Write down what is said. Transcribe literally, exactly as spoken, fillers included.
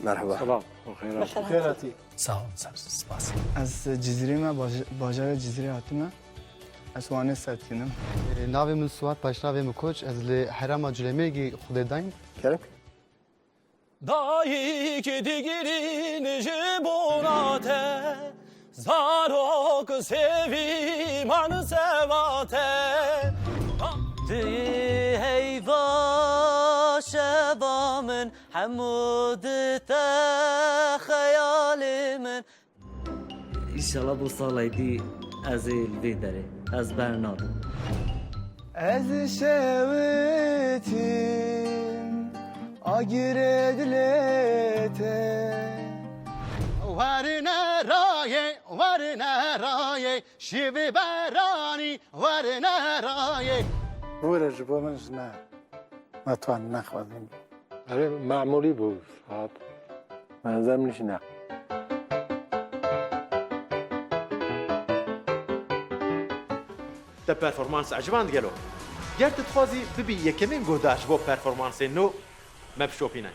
Merhaba. Selam. Xêr hatî. Sağ olun, sağ olun. Spas. Ez Cizîrî me, baj-, bajarê Cizîrê hatime. Ez Wanê ser tînim. Navê min Suat, paşnavê min Koç, ez li herêma Culemêrgê xwedê dayîm. Kerem. Dayik digirîn ji bona te, zarok sêvî man seva te. Di heyva şeva min, hemû di te xeyalê min. Înşallah bo salay dî ez ê li vê derê. Ez bernadim. Ez şewitim agirê dilê te. Werine rayê, werine rayê, şîvî beranî, werine rayê. Bûre ji bo min ji ne. Me tu nexwazîn. Erê, memûlî bû saet. Benzem nişine. Te performans eciband gelo? Ger tu dixwazî bibî yekemîn guhdar ji bo performansên nû, me bişopîne.